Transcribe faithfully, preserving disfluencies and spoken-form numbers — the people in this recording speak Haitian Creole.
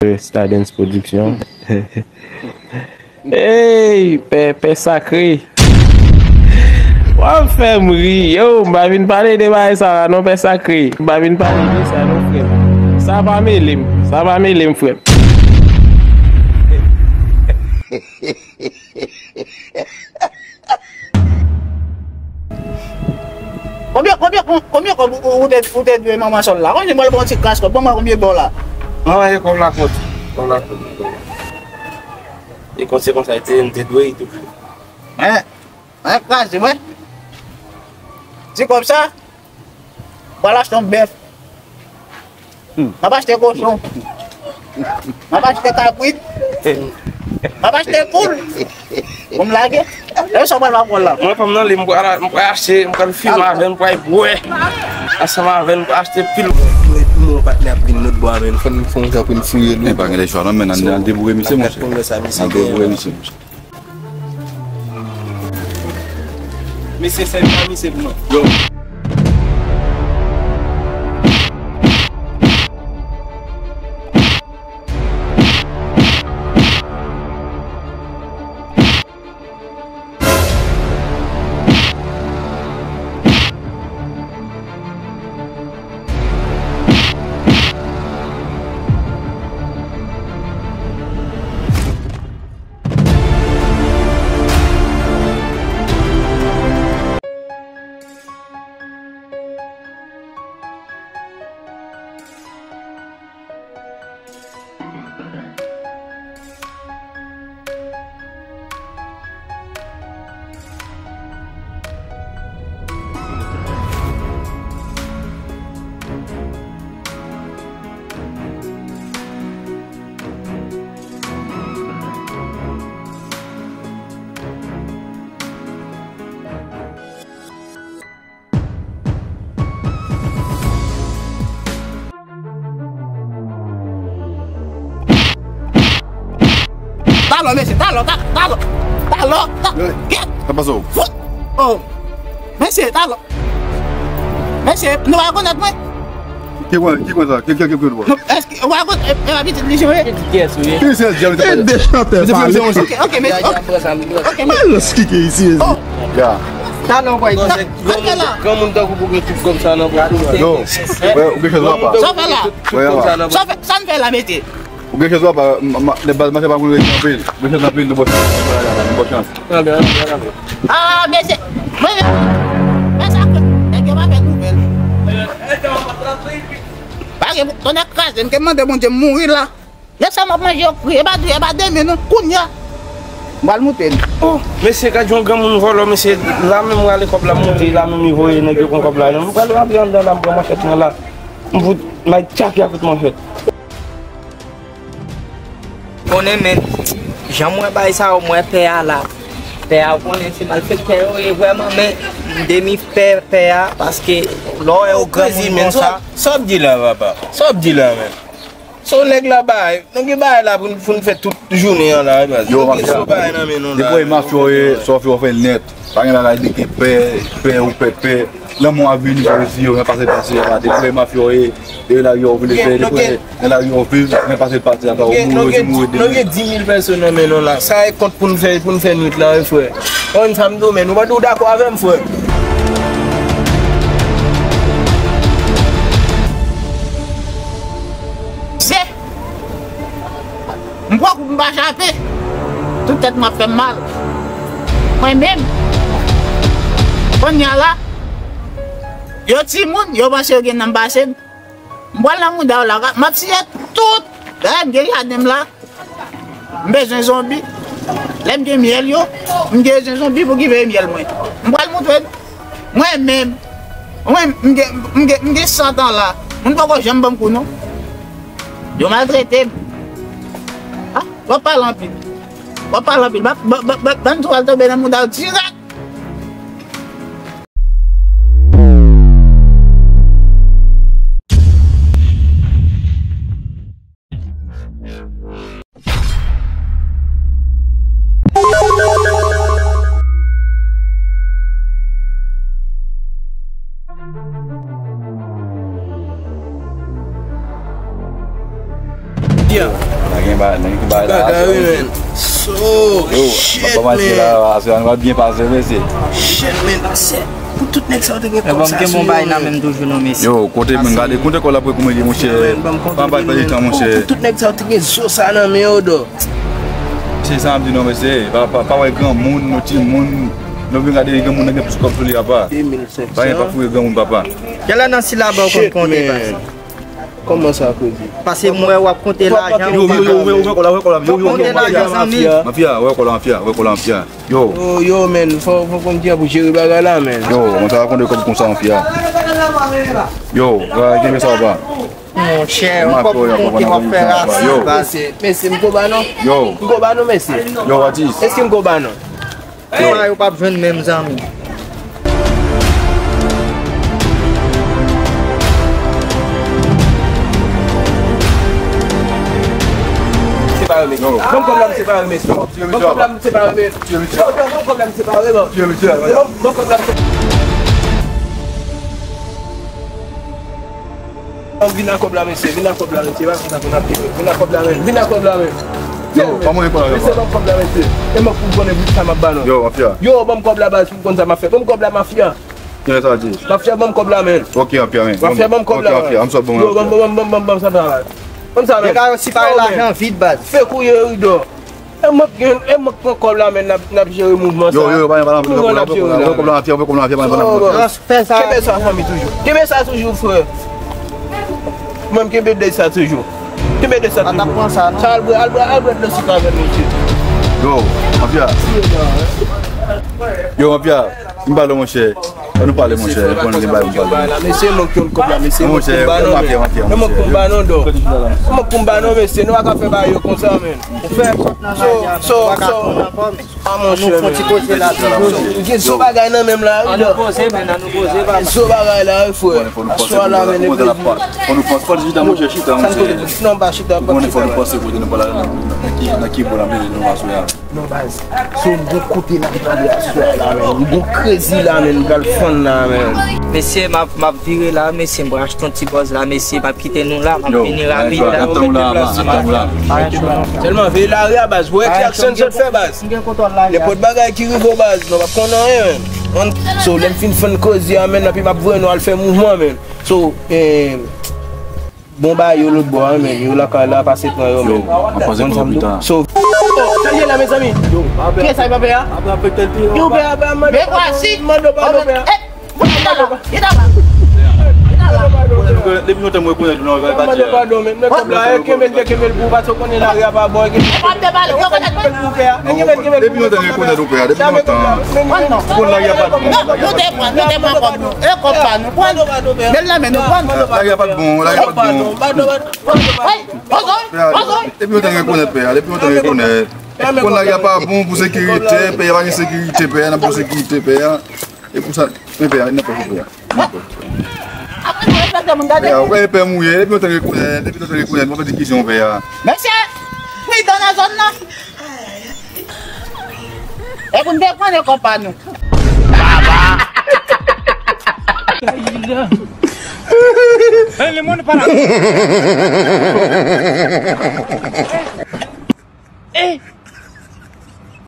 Stardens Production. Ey, pè, pè sakre. W ap fè m ri. Yo, m pa vin pale de bagay sa la non, pè sakre. M pa vin pale de sa non, frè m. Sa pa mele m. Sa pa mele m, frè m. Konbyen, konbyen, kon- konbyen kòb ou, ou, ou te, ou te dwe manman Sòl la? Konbyen mwen bon ti kras kòb? Bon, mwen konbyen bò la? Manman, e kòb la kont. Kòb la kont. E kont se konsa, e te, m te dwe, e tou. Hein? Hein, kraze, mwen? Ti kòb sa? Pral achte yon bèf. M ap achte kochon. M ap achte kabrit. M ap achte poul. Pou m lage. E sa w pral ba pòl la? Mwen, fanm nan, li, m pral, m pral achte, m pral fime avè l, m pral bwè. Ansanm avè l, m pral achte pil. Mwen, mwen, patnè ap vin lòt bò a, men fò n, fò n ka pou n fouye l. E pa gen lè chwa non, men n al deboure misye, monchè. N al deboure misye, monchè. Mesye, sèvi a misye pou mwen. Yo. Talò, mesye, talò, ta- talò, talò, ta- Yo, kèt! Sa pase w? Fout! Oh! Mesye, talò! Mesye, nou pa rekonèt mwen? Ki kwen, ki kwen sa? Ki, ki, ki, ki kwen? Non, èske, ou pa rekonèt, e, e, pitit li, jan ye? Pitit kiyès ou ye? Ki se djab? E de chantè pale. Ok, ok, mesye, ok. Ok, mesye. Al eskike isi. Oh! Ya. Talò, boy. Sa, sa fè la? Granmoun tankou pou gen tout kòb sa nan pòch ou. Yo, ou gen chans w apa. Sa fè la? Sa fè, sa n fè la, mesye? Ou gen chans w apa, m- m- de baz mache pa konn rete anpil. Ou gen chans anpil, nou bon chans. Nou bon chans. Ah, mesye, mwen menm, men sa ke nèg yo pa fè nouvèl. Pa gen, tonnè kraze m, ke m mande Bondye m mouri la. Lè sa m ap manje, yo kri, e pa di, e pa demen non, kounye a. M pral moute l. Oh, mesye, gad yon granmoun vòlò, mesye, la menm rale kòb la, m moute, la menm li voye nèg yo pran kòb la, non, m pral rantre anndan la, m pran manchèt mwen la, m fout, m al tchake ak tout manchèt. Konnen, men, jan m wè bagay sa yo, m wè pè a la, pè a, ou konnen se malfektè yo ye vrèman, men m demi pè, pè a, paske lè w wè yon granmoun konsa. Sa w ap di la, papa? Sa w ap di la, menm? Se yon nèg la bay. Nou gen bagay la pou n, pou n fè tout jounen an la, wi, baz. Yo, mafya. Depi w mafya w ye, sa w fè, w fè nèt. Pa gen bagay de ke pè, pè ou pè, pè. Lanmò ap vini pou resi yo, men pase pase a. Depi w mafya w ye, depi lari w vin fè, depi nan lari w viv, men pase pase a. Ou mouri, ou mouri. Nou gen dis mil pèsòn nan men nou la. Sa e kont pou n fè, pou n fè nwit la, wi, frè. Konn sa m di w, men nou pa di w dakò avè m, frè. Se M pran kou m pa chape. Tout tèt m ap fè m mal. Mwen menm. Kounye a la, yo timoun, yo panse yo gen nan m pase m. M pral nan mouda yo la, m ap siye tout. Dayè m gen jaden m la. M bezwen zonbi. Lè m gen myèl yo, m gen bezwen zonbi pou ki veye myèl mwen. M pral moutre n. Mwen menm, mwen, m gen, m gen, m gen san tan la. Moun poko janm ban m kou non. Yo maltrete m. Ah, w ap pale anpil. W ap pale anpil. Ban, ban, ban, ban, ban m tou al tonbe nan mouda w dirèk. Nèg gen ba, nèg gen ba la. Bagay, men. So, yo, shit, pa manti la, man. Aswè a nou va byen pase, mesye. Shit, man. Se pou tout nèg sa yo te gen kòb sa sou yo, man. Yo, kote, men, gade, kote kò la pou koumeye, monchè. Pa bay pèdi tan, monchè. Pou tout nèg sa yo te gen zo sa nan men yo, dò. Se sa m di non, mesye. Pa, pa, pa wè granmoun, nou timoun. Nou vin gade granmoun nan gen plis kòb sou li apa. De mil senk san. Pa gen pa foure granmoun, papa. Kèlè nan silaba ou konn konte, baz? Kòman sa, Kredi? Pase m wè w ap konte lajan. Yo, yo, yo, yo, wè kò la, wè kò la, wè kò la, yo, yo, yo, wè kò la, mafya, mafya, wè kò la, mafya, wè kò la, mafya. Yo. Yo, yo, men, fò, fò konn kijan pou jere bagay la, men. Yo, mwen ta konn kòb konsa, mafya. Yo, kenbe sa, papa. Monchè, yon kòb pou konte w ap fè rasis, baz. Mesye, mesye, m ko ba non. Yo. M ko ba non, mesye. Yo, atis. Èske m ko ba non? Yo. Yo p ap jwenn menm, zanmi. Separe, men. Ban m kòb la, m separe, men. Ban m kòb la, m separe, men. Ban m kòb la, m separe, men. Ban m kòb la, m separe. Vin ak kòb la, mesye. Vin ak kòb la, mesye. Pa konsa pou n ap viv. Vin ak kòb la, men. Vin ak kòb la, men. Yo, pa mwen kòb la, yo. Mesye, ban m kòb la, mesye. E mwen pou konnen pou sa m ap ba nou. Yo, mafya. Yo, ban m kòb la, baz, pou konn sa m ap fè. Ban m kòb la, mafya. Kiyès sa di? Mafya, ban m kòb la, men. Ok, mafya, men. Mafya, ban m kòb la, men. Ok, mafya, m sot bon, yo, ban m, ban m, ban m, ban m sa travay. Ban m sa, men. Nèg la yo separe lajan vit, baz. Fè kouye ridò. E mwen k gen, e mwen k pran kòb la, men, n ap, n ap jere mouvman sa. Yo, yo, yo, pa, pa, pa, mouvman n ap jere la. Wè kòb la, mafya, wè kòb la, mafya, pa, pa, pa. Fè sa. Kenbe sa, fanmi, toujou. Kenbe sa toujou, frè. Mwen, m kenbe de sa toujou. Kenbe de sa toujou. Pa t ap pran sa, non. Sa, al bwè, al bwè, al bwè dlo sik avè m, mesye. Yo, mafya. Yo, mafya. M pale, monchè. Ann nou pale, monchè. Bon, gen bagay pou pale. Mesye, mwen k yon kòb la, mesye. Mwen k yon ba non, men. Mwen k yon ba non, dò. Mwen k yon ba non, mesye. Nou pa ka fè bagay yo konsa, men. Ou fè pòt nan lari a, men. So, so, so. Ah, monchè, men. Gen zo bagay nan menm la, wi, dò. Ann nou poze, men, ann nou poze, papa. Gen zo bagay la, wi, frè. Aswè la, men, fò nou panse, fò chita, monchè. Non, pa chita, pa chita. Fò nou panse kote nou pral nan ki, nan ki bò la, men, nou aswè a. Non, baz. Se yon bon kote n ap pale aswè a la, men. Yon bon krezi la, men. Nou pral fann la, men. Mesye, m ap, m ap vire la, mesye. M pral achte yon ti bòz la, mesye. M ap kite nou la, m ap vini rapid la. N ap tann ou la, n ap tann ou la. Sèlman veye lari a, baz. Wè ki aksyon n sot fè, baz. Nenpòt bagay ki rive w, baz. Nou p ap konn anyen, men. So, lè m fin fann koze a, men, epi m ap voye nou al fè mouvman, men. So, eh, Bon bagay yo lòt bò a, men. Yo lakay la, pase pran yo, men. Yo, m ap pase pran yo pita. So, oh, sa l ye la, mezanmi? Yo, pa pè. Kiyès sa, pa pè a? Yo, pè a, pè a, mande padon. Mande padon, pè a. Depi lontan mwen rekonèt ou nan pati a. Mande padon, men. Men kòb la, kenbe l, kenbe l pou ou, paske w konnen lari a pa bon. Kenbe l pou pè a. Depi lontan mwen rekonèt ou, pè a, depi lontan. Ou konn lari a pa bon. Nou te pran, nou te pran kòb nou. E kòb pa nou. Pran. Men l nan men nou, pran. Lari a pa t bon, lari a pa t bon. Depi lontan rekonèt pè a, depi lontan rekonèt. Konn lari a pa bon pou sekirite, pè a pa gen sekirite, pè a nan bon sekirite, pè a. E pou sa, men pè a, nan pòch pè a. Nan pòch. Apre nou respekte moun, gade. Pè a, wè pè mouye, depi lontan rekonèt, depi lontan rekonèt, mwen pa di ki jan pè a. Mesye, pridan nan zòn nan. E pou n te pran de kòb pa nou. Ey, le monde pa la.